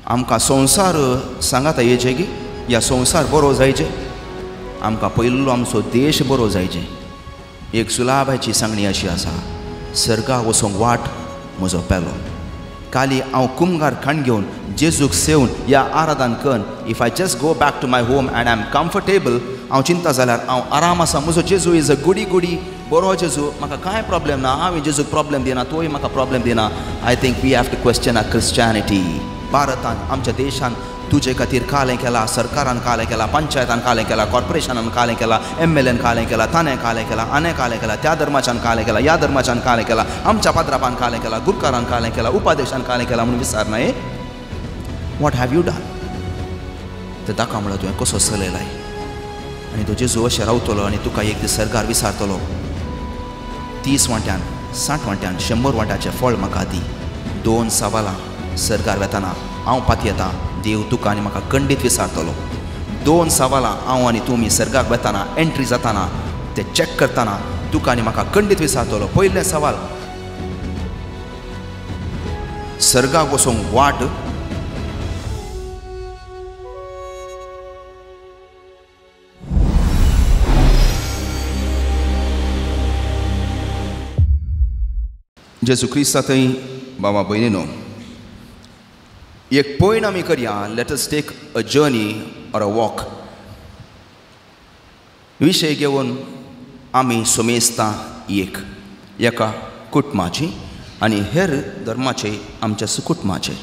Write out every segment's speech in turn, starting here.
आमकां संवसार सांगाता येचे की ह्या संवसार बरो जायचे, आमकां पयलो आमचो देश बरो जायचे। एक सुलाबायची सांगणी अशी आसा, सर्गाक वचोंक वाट म्हजो पेलो। काली हांव कुमगार खाण घेवन जेजूक सेवन या आराधन कन, if I just go back to my home and I am comfortable, हांव चिंता जाल्यार हांव आराम आसा, म्हजो जेजू is a गुडी गुडी बरो जेजू, म्हाका कांय प्रॉब्लेम ना, हांवें जेजूक प्रॉब्लेम दिना, तोय म्हाका प्रॉब्लेम दिना। I think we have to question our Christianity. भारतान आमच्या देशान तुजे खातीर कालें केलां, सरकारान कालें केलां, पंचायतान कालें केलां, कॉर्पोरेशनान कालें केलां, एम एल एन कालें केलां, ताणें कालें केलां, आनें कालें केलां, त्या धर्माच्यान कालें केलां, ह्या धर्माच्यान कालें केलां, आमच्या पात्रापान कालें केलां, गुरकारान कालें केलां, उपाध्यक्षान कालें केलां म्हणून विचारना ए what have you done. ते दाखय म्हणल्यार तुवें कसो चलयलाय आनी तो जेजू अशें रावतलो आनी तुका एक दीस सरकार विचारतलो, 30 वांट्यान 60 वांट्यान 100 वांट्याचें फळ म्हाका दी। 2 सवालां सरकार वेताना हांव पातयेता, देव तुका आनी म्हाका खंडीत विचारतलो। 2 सवालां हांव आनी तुमी सर्गाक वेताना एंट्री जाताना ते चॅक करतना तुका आनी म्हाका खंडीत विचारतलो। पयलें सवाल, सर्गाक वचोंक वाट जेजू क्रिस्ता थंय बाबा भयणीनो एक पयण आमी करया, let us take a journey or a walk. विशय घेवन आमी सोमेस्तां एक एका कुटुंबाची आनी हेर धर्माचे आमच्या कुटुंबाचे।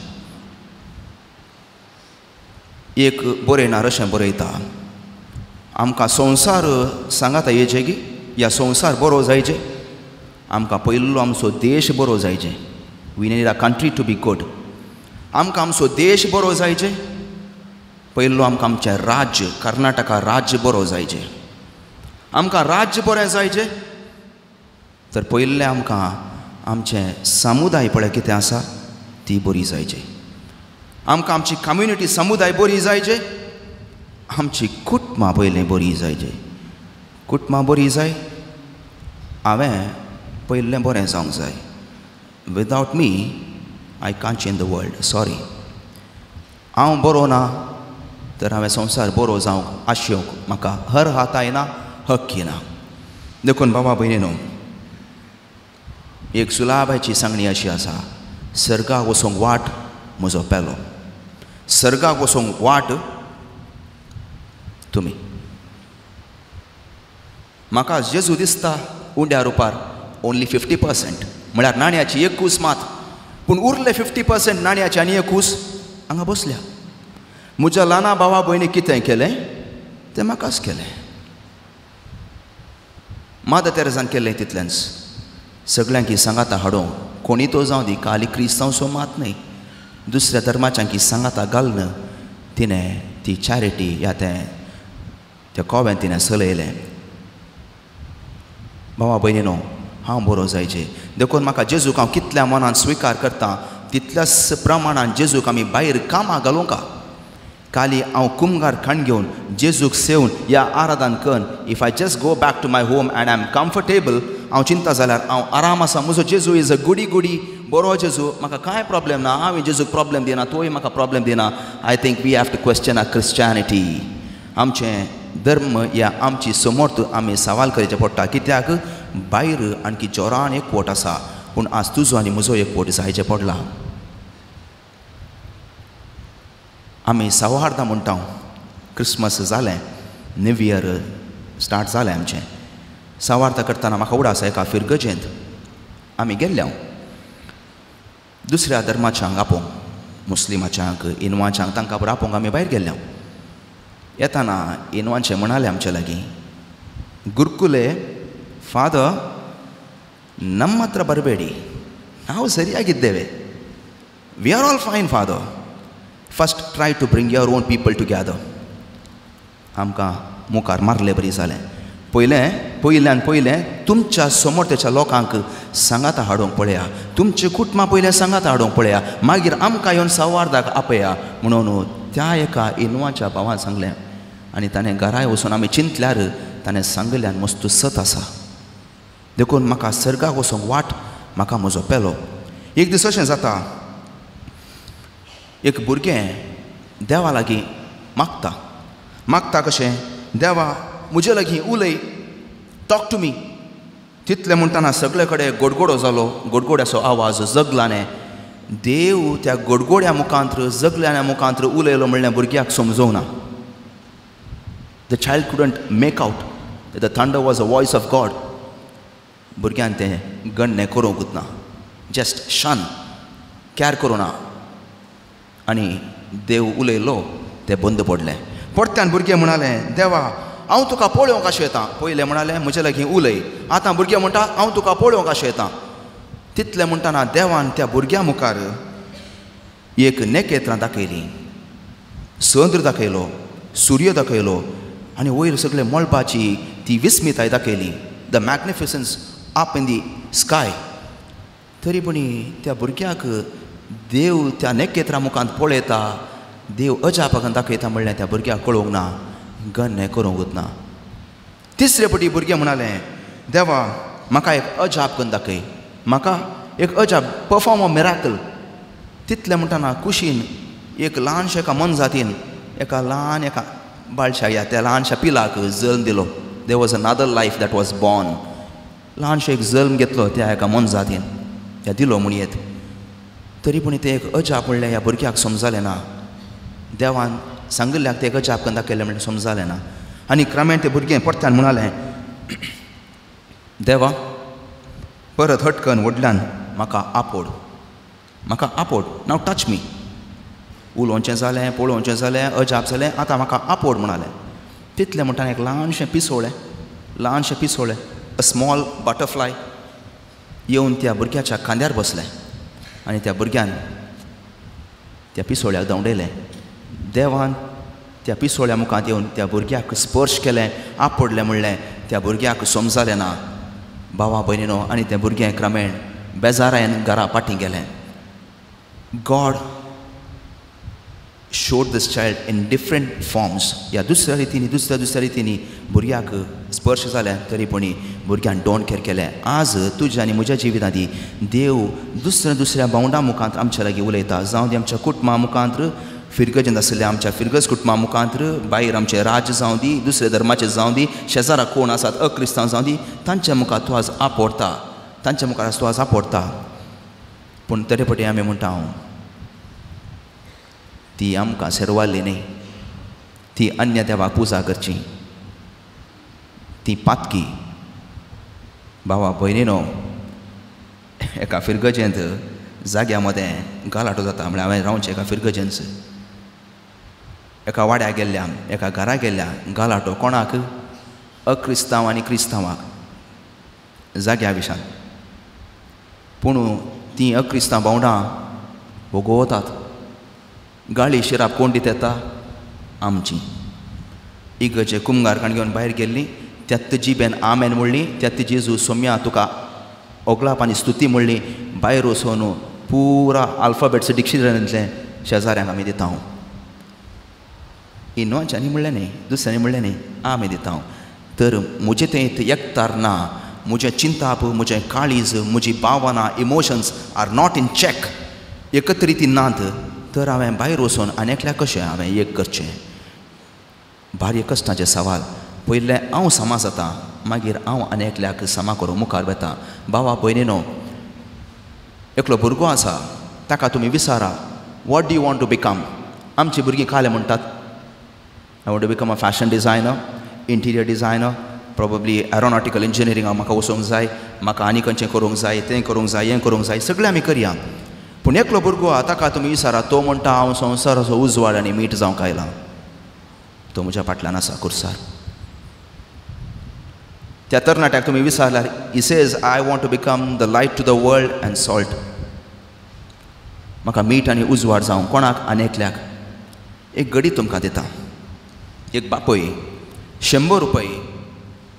एक बरयणार अशें बरयता, आमकां संवसार सांगाता येचे की ह्या संवसार बरो जायचे, आमकां पयलो आमचो देश बरो जायचे। We need a country to be good. आमकां आमचो देश बरो जायचे, पयलो आमकां आमचें राज्य कर्नाटका राज्य बरो जायचे। आमकां राज्य बरें जायचें तर पयलें आमकां आमचें समुदाय पळय कितें आसा ती बरी जायची। आमकां आमची कम्युनिटी समुदाय बरी जायचे, आमची कुटुंबां पयलें बरी जायचे। कुटुंबां बरी जाय, हांवें पयलें बरें जावंक जाय। Without me I can't change the world, sorry. हांव बरो ना तर हांवें संवसार बरो जावंक आशेवंक म्हाका हर हाताय ना, हक्की ना। देखून बाबा भयणीनो एक सुलाबायची सांगणी अशी आसा, सर्गाक वचोंक वाट म्हजो पेलो, सर्गाक वचोंक वाट तुमी। म्हाका जेजू दिसता उंड्या रुपार ओन्ली 50%, म्हळ्यार नाण्याची एक कूस मात, पूण उरले 50% नाण्याची आनी एक कूस हांगा बसल्या। म्हज्या ल्हाना भावा भयणी कितें केलें तें म्हाकाच केलें, मादर तेरेजान केलें तितलेंच। सगळ्यांकी सांगाता हाडूंक कोणी तो जावं दी, काली क्रिस्तांव सो मात न्हय, दुसऱ्या धर्माच्यांकी सांगाता घालून तिणें ती चॅरिटी ह्या तें त्या कोवें तिणें चलयलें। भावा भयणीनो हांव बरो जायचे, देखून म्हाका जेजूक हांव कितल्या मनान स्विकार करता तितल्याच प्रमाणान जेजूक आमी भायर कामां घालूंका। काली हांव कुमगार खाण घेवन जेजूक सेवन या आराधन कन, if I just go back to my home and I am comfortable, हांव चिंता जाल्यार हांव आराम आसा, म्हजो जेजू is a गुडी गुडी बरो जेजू, म्हाका कांय प्रॉब्लेम ना, हांवें जेजूक प्रॉब्लेम दिना, तोय म्हाका प्रॉब्लेम दिना। I think we have to question our Christianity. आमचें धर्म या आमची समर्थ आमी सवाल करचें पडटा, कित्याक भायर आणखी जोरान एकवट आसा, पूण आज तुजो आनी म्हजो एकवट जायचें पडला। आमी सवार्दां म्हणटा, क्रिसमस जालें, न्यू इयर स्टार्ट जालें आमचें। सवार्दां करतना म्हाका उडास एका फिरगजेंत आमी गेल्ले हांव दुसऱ्या धर्माच्यांक आपोवंक, मुस्लिमाच्यांक, इनवाच्यांक, तांकां आपोवंक आमी भायर गेल्ले हांव। येताना इनवांचे म्हणाले आमचे लागीं, गुरुकुले फादर ನಮ್ಮ ಹತ್ರ ಬರಬೇಡಿ, ನಾವು ಸರಿಯಾಗಿದ್ದೇವೆ, we are all fine father, first try to bring your own people together. आमकां मुखार मारले बरी जालें, पयलें पयल्यान पयलें तुमच्या समोरच्या लोकांक सांगाता हाडूंक पळया, तुमचे कुटुंबां पयलें सांगाता हाडूंक पळया, मागीर आमकां येवन सवार्दाक आपया म्हणून त्या एका इनवाच्या भावान सांगलें। आनी ताणें घराय वचून आमी चिंतल्यार ताणें सांगल्यान मस्त सत आसा, देखून म्हाका सर्गाक वचोंक वाट म्हाका म्हजो पेलो। एक दीस अशें जाता, एक भुरगें देवा लागीं मागता. मागता कशें? देवा म्हजे लागीं उलय, टॉक टू मी. तितलें म्हणटना सगळे कडेन गोडगोडो जालो, गोडगोड्याचो आवाज जगलाने. देव त्या गोडगोड्या मुखांत्र जगल्यान्या मुखांत्र उलयलो म्हणल्यार भुरग्याक समजोवना. The child couldn't make out the thunder was a voice of God. भुरग्यान तें गणणें करूंकूच ना, जस्ट शन कॅर करूं ना. आनी देव उलयलो तें बंद पडलें. परत्यान भुरगें म्हणालें, देवा हांव तुका पळोवंक अशें येता. पयलें म्हणालें म्हजे लागीं उलय, आतां भुरगें म्हणटा हांव तुका पळोवंक अशें येता. तितलें म्हणटना देवान त्या भुरग्या मुखार एक नखेत्रां दाखयलीं, चंद्र दाखयलो, सूर्य दाखयलो आनी वयर सगळे मळबाची ती विस्मिताय दाखयली, the magnificence up in the sky. तरी पूण त्या भुरग्याक देव त्या नखेत्रां मुखांत पळयता, देव अजापाक दाखयता म्हणल्यार त्या भुरग्याक कळोवंक ना, गण्य करूंकूच ना. तिसरे पटी भुरगें म्हणालें, देवा म्हाका एक अजाप करून दाखय, म्हाका एक अजाप, परफॉर्म अ मिराकल. तितलें म्हणटना कुशीन एक ल्हानशा एका मनजातीन एका ल्हान एका बाळशा ह्या त्या ल्हानशा पिलाक जल्म दिलो. There was another life that was born. ल्हानशो एक जल्म घेतलो त्या एका मनजातीन, त्या दिलो म्हणयेत. तरी पूण तें एक अजाप म्हणल्यार ह्या भुरग्याक समजालें ना. देवान सांगिल्ल्याक तें एक अजाप करून दाखयलें म्हणल्यार समजालें ना. आनी क्रमेण तें भुरगें परत्यान म्हणालें, देवा परत हटकन व्हडल्यान म्हाका आपोड, म्हाका आपोड, नाव टच मी. उलोवचें जालें, पळोवचें जालें, अजाप जालें, आतां म्हाका आपोड म्हणालें. तितलें म्हणटना एक ल्हानशें पिसोळें, ल्हानशें पिसोळें, अ स्मॉल बटरफ्लाय येवन त्या भुरग्याच्या खांद्यार बसलें आनी त्या भुरग्यान त्या पिसोळ्याक धांवडयलें. देवान त्या पिसोळ्या मुखांत येवन त्या भुरग्याक स्पर्श केलें, आपडलें म्हणलें. त्या भुरग्याक समजालें ना भावा भयणीनो. आनी तें भुरगें क्रमेण बेजारायन घरा फाटीं गेलें. God showed this child in different forms. ह्या दुसऱ्या रितीनी दुसऱ्या दुसऱ्या रितीनी भुरग्याक स्पर्श जालें, तरी पूण भुरग्यान don't care केलें. आज तुज्या आनी म्हज्या जिवितांत देव दुसऱ्या दुसऱ्या भावंडां मुखांत आमच्या लागीं उलयता. जावं दी आमच्या कुटुंबा मुखांत, फिरगजेंत आशिल्ल्या आमच्या फिरगज कुटुंबा मुखांत, भायर आमचें राज्य जावं दी, दुसऱ्या धर्माचें जावं दी, शेजारा कोण आसात अक्रिस्तांव जावं दी, तांच्या मुखार तूं आज आपडता, तांच्या मुखार आज तूं आज आपडता. पूण तरी पटी आमी म्हणटा हांव ती आमकां सेरवाल्ली न्ही, ती अन्य देवाक पुजा करची, ती पातकी. भावा भयणीनो, एका फिरगजेंत जाग्या मदें गालाटो जाता. म्हळ्यार हांवें रावचें एका फिरगजेंत, एका वाड्या गेल्ल्या, एका घरा गेल्ल्या, गालाटो कोणाक? अक्रिस्तांव आनी क्रिस्तांवाक जाग्या विशान. पूण तीं अक्रिस्तांव भावंडां भोगवतात, गाळी शिराप कोण दित येता? आमची. इगर्जे कुमगार काण घेवन भायर गेल्ली, त्यात जिबेन आमेन म्हणली, त्यात जेजू सोम्या तुका ओगळाप आनी स्तुती म्हणली. भायर वचून पुरा आल्फाबेट्स डिक्शनरींतलें शेजाऱ्यांक आमी दिता. ही न्हय म्हणलें न्ही, दुसऱ्यांनी म्हणलें न्ही, आमी दिता. तर म्हजें तें एकतार ना, म्हजें चिंताप, म्हजें काळीज, म्हजी भावना, emotions are not in check, एकत्रिती नात. तर हांवें भायर वचून आनी एकल्याक कशें हांवें एक करचें? भारी कश्टाचें सवाल. पयलें हांव समा जाता, मागीर हांव आनी एकल्याक समा करूं मुखार वता. भावा भयणीनो, एकलो भुरगो आसा, ताका तुमी विचारा, what do you want to become? आमची भुरगीं कालें म्हणटात, I want to become a fashion designer, interior designer, probably aeronautical engineering म्हाका वचूंक जाय, म्हाका आनी खंयचें करूंक जाय, तें करूंक जाय, हें करूंक जाय, सगळें आमी करया. पूण एकलो भुरगो आहा ताका तुमी विचारा, तो म्हणटा हांव संवसाराचो उजवाड आनी मीठ जावंक आयलां. तो म्हज्या फाटल्यान आसा कुर्सार. त्या तरणाट्याक तुमी विचारल्यार, he says I want to become the light to the world and salt. म्हाका मीठ आनी उजवाड जावं. कोणाक? आनी एकल्याक. एक गडी तुमकां दिता. एक बापूय 100 रुपये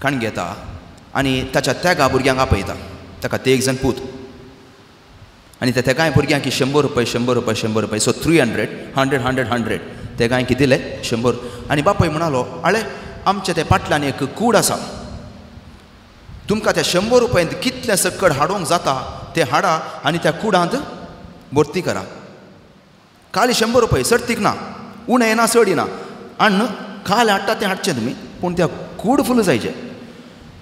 काण घेता आनी ताच्या तेगा भुरग्यांक आपयता. ताका ते एक जाण पूत आनी त्या तेगाय भुरग्यांक 100 रुपये 100 रुपये 100 रुपये, सो 300 100 100 100 तेगाय कितें दिले 100. आनी बापूय म्हणालो, आळे आमच्या ते पाटल्यान एक कूड आसा, तुमकां त्या 100 रुपयांत कितलें सक्कड हाडूंक जाता तें हाडा आनी त्या कुडांत भरती करा. काली 100 रुपये चडतीक ना, उणें येना चड येना. आनी काल हाडटा तें हाडचें तुमी, पूण त्या कूड फुल जायचें.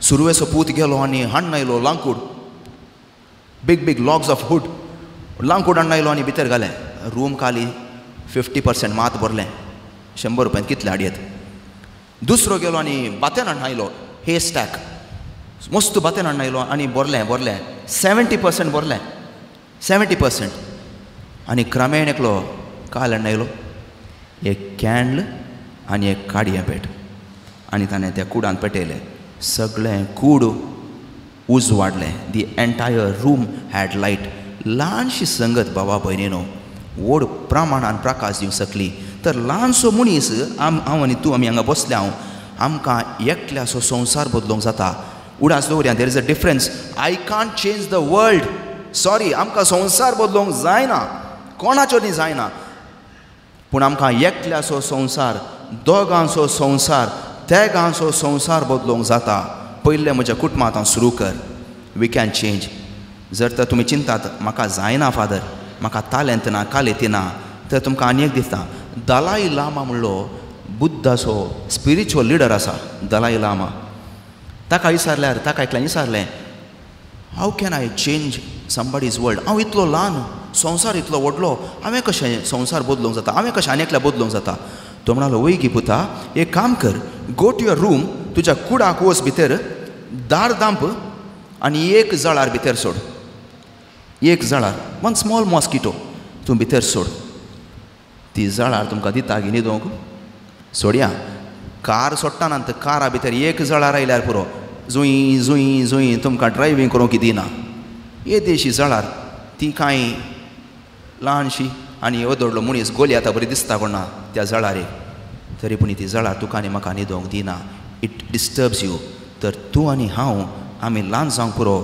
सुरवेचो पूत गेलो आनी हाडून आयलो लांकूड, big big logs of wood, लांकूड हाडून आयलो आनी भितर घालें. रूम काली 50% मात भरलें. 100 रुपयांत कितलें हाडयेत. दुसरो गेलो आनी बातेन हाडून आयलो, हे स्टॅक मस्त बातेन हाडून आयलो आनी भरलें भरलें 70% भरलें, 70%. आनी क्रमेण एकलो काल हाडून आयलो एक कॅन्डल आनी एक काडयें पेट, आनी ताणें त्या कुडान पेटयलें. सगळें कूड उजवाडलें. The entire room had light. ल्हानशी संगत बाबा भयणीनो व्हड प्रमाणान प्रकाश दिवंक शकली. तर ल्हानसो मनीस हांव आनी तूं आमी हांगा बसल्या हांव, आमकां एकल्याचो संवसार बदलूंक जाता. उडास दवरया, there is a difference. I can't change the world, sorry, आमकां संवसार बदलूंक जायना, कोणाचो न्ही जायना. पूण आमकां एकल्याचो संवसार, दोगांचो संवसार, तेगांचो संवसार बदलूंक जाता. पयलें म्हज्या कुटुंबांत हांव सुरू कर, we can change. जर तर तुमी चिंतात म्हाका जायना फादर, म्हाका तालेंत ना, कालेती ना, तर तुमकां आनी एक दिसता. दलाई लामा म्हणलो बुद्धाचो स्पिरिच्युअल लिडर आसा दलाई लामा. ताका विचारल्यार, ताका एकल्यान विचारलें, how can I change somebody's world? हांव इतलो ल्हान, संवसार इतलो व्हडलो, हांवें कशें संवसार बदलूंक जाता, हांवें कशें आनी एकल्या बदलूंक जाता? तो म्हणालो, वय गी पुता, एक काम कर, गो टू your room, तुज्या कुडाक वच भितर, दार दांप आनी एक जळार भितर सोड, एक जळार, वन स्मॉल मॉस्किटो तूं भितर सोड. ती जळार तुमकां दिता गी न्हिदोंक? सोडया. कार सोडटा ना, कारा भितर एक जळार आयल्यार पुरो, जुंय जुंय जुंय तुमकां ड्रायव्हींग करूंक दिना. येदेशी जळार, ती कांय ल्हानशी आनी येदोडलो मनीस गोली आतां बरी दिसता कोणा त्या जळारेक, तरी पूण ती जळार तुका आनी म्हाका न्हिदोंक दिना. It disturbs you. तर तूं आनी हांव आमी ल्हान जावंक पुरो,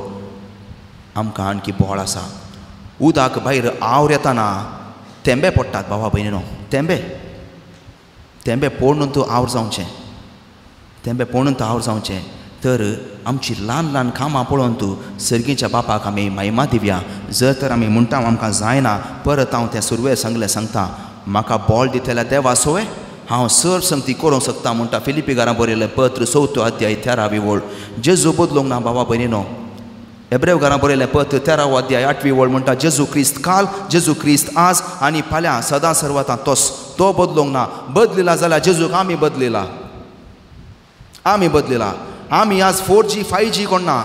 आमकां आणखी बोळ आसा. उदक भायर आवर येताना तेंबे पडटात बाबा भयणीनो, तेंबे तेंबे पडून तूं आवर जावचें, तेंबे पडून तूं आवर जावचें. तर आमची ल्हान ल्हान कामां पळोवन तूं सर्गीच्या बापाक आमी महिमा दिवया. जर तर आमी म्हणटा आमकां जायना, परत हांव तें सुरवे सांगलें सांगता, म्हाका बॉल दितल्या देवा सोय हांव सर संगती करूंक शकता म्हणटा फिलिपी घरां बरयलें पत्र 4 अध्याय 13वी वळ. जेजू बदलूंक ना बाबा भयणीनो. एब्रेव घरां बरयलें पत्र 13 अध्याय 8वी वळ म्हणटा, जेजू क्रिस्त काल, जेजू क्रिस्त आज आनी फाल्यां सदां सर्वतां तोस, तो बदलूंक ना. बदलिला जाल्यार जेजूक आमी बदलिला, आमी बदलिला. आमी आज 4G 5G कोण ना,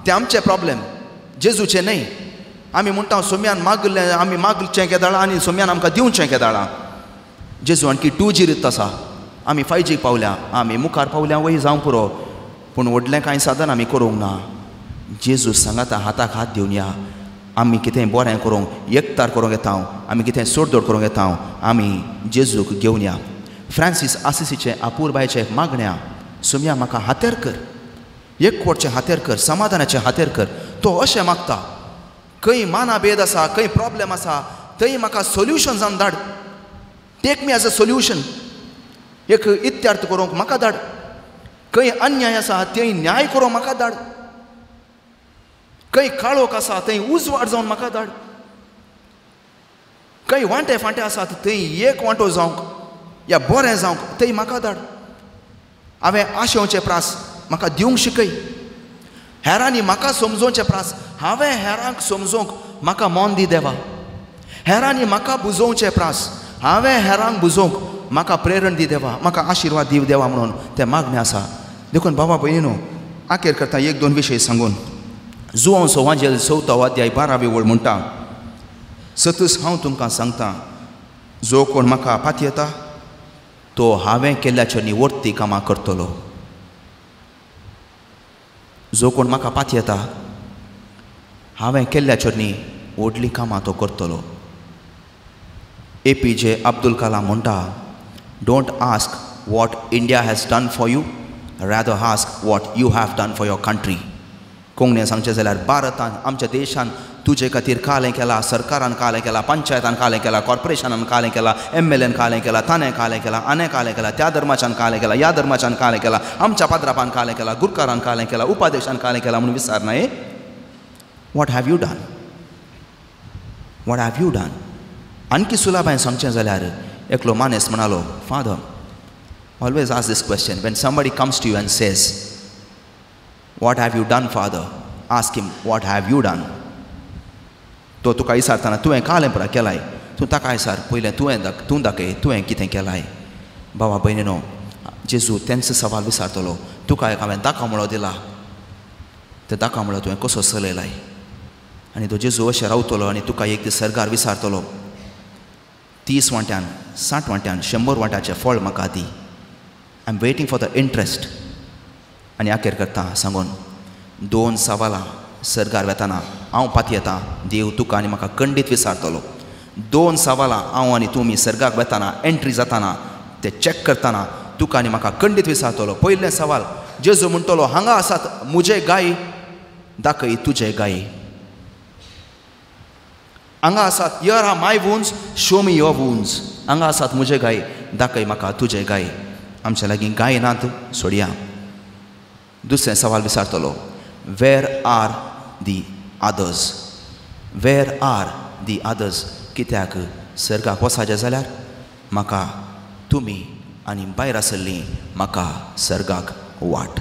ते आमचे प्रॉब्लेम, जेजूचे न्हय. आमी म्हणटा सोम्यान मागलें, आमी मागचें केदाळा आनी सोम्यान आमकां दिवचें केदाळा. जेजू आणखी 2G रित आसा, आमी 5G पावल्या, आमी मुखार पावल्या वय जावंक पुरो, पूण व्हडलें कांय साधन आमी करूंक ना. जेजू सांगाता हाताक हात दिवन या, आमी कितें बरें करूंक, एकतार करूंक येता, आमी कितें सोडदोड करूंक येता, आमी जेजूक घेवन या. फ्रांसीस आसिसीचें अपुरबायचें मागण्या, सोम्या म्हाका हातेर कर, एकवटचें हातेर कर, समाधानाचें हातेर कर. तो अशें मागता, खंय मानाभेद आसा, खंय प्रॉब्लेम आसा, थंय म्हाका सोल्युशन जावन धाड. Take me as a solution. एक इत्यार्थ करूंक म्हाका धाड. खंय अन्याय आसा थंय न्याय करूंक म्हाका धाड. खंय काळोख आसा थंय उजवाड जावन म्हाका धाड. खंय वांटे फांटे आसात थंय एक वांटो जावंक या बरें जावंक थंय म्हाका धाड. हांवें आशेवचें प्रास म्हाका दिवंक शिकय. हेरांनी म्हाका समजोवचें प्रास हांवें हेरांक समजोवंक म्हाका मन दी देवा. हेरांनी म्हाका बुजोवचें प्रास हांवें हेरांक बुजोवंक म्हाका प्रेरण दी देवा, म्हाका आशिर्वाद दी देवा म्हणून तें मागणें आसा. देखून बाबा भयणीनो, आखेर करता एक दोन विशय सांगून. जुवांव सोवांजेल 4 अध्याय 12वी वळ म्हणटा, सतूच हांव तुमकां सांगता, जो कोण म्हाका पातयेता तो हांवें केल्ल्याच्या निवर्ती कामां करतलो. जो कोण म्हाका पातयेता हांवें केल्ल्याच्या न्ही व्हडलीं कामां तो करतलो. APJ Abdul Kalam म्हणटा, don't ask what India has done for you, rather ask what you have done for your country. कोंकणीन सांगचें जाल्यार भारतान, आमच्या देशान तुजे खातीर कालें केलां, सरकारान कालें केलां, पंचायतान कालें केलां, कॉर्पोरेशनान कालें केलां, MLAन कालें केलां, ताणें कालें केलां, आनें कालें केलां, त्या धर्माच्यान कालें केलां, ह्या धर्माच्यान कालें केलां, आमच्या पाद्रापान कालें केलां, गुरकारान कालें केलां, उपाध्यक्षान कालें केलां म्हणून विचार न्हय. What have you done? What have you done? आणखी सुलाभायन सांगचें जाल्यार एकलो मानेस म्हणालो, Father, always ask this question when somebody comes to you and says, what have you done Father, ask him what have you done. तो तुका विचारतना तुवें कालें परा केलाय, तूं ताका विचार पयलें तुवें तूं दाखय तुवें कितें केलाय. बाबा भयणीनो, जेजू तेंचो सवाल विचारतलो, तुका एक हांवें दाकामुळो दिला, ते दाकामुळो तुवें कसो चलयलाय. आनी तो जेजू अशें रावतलो आनी तुका एक दीस सर्गार विचारतलो, 30 वांट्यान 60 वांट्यान 100 वांट्याचें फळ म्हाका दी. I am waiting for the interest. आनी आखेर करता सांगून 2 सवालां सर्गार वेताना हांव पातयेतां देव तुका आनी म्हाका खंडीत विचारतलो. 2 सवालां हांव आनी तुमी सर्गाक वेताना एंट्री जाताना ते चॅक करतना तुका आनी म्हाका खंडीत विचारतलो. पयलें सवाल जेजू म्हणटलो, हांगा आसात मुजे गाय, दाखय तुजे गाय. हांगा आसात, here are my wounds, show me your wounds. हांगा आसात मुजे गाय, दाखय म्हाका तुजे गाय. आमच्या लागीं गाय नात, सोडया. दुसरें सवाल विचारतलो, where are the others, where are the others. कित्याक सर्गाक वचाचें जाल्यार म्हाका तुमी आनी भायर आसल्लीं म्हाका सर्गाक वाट.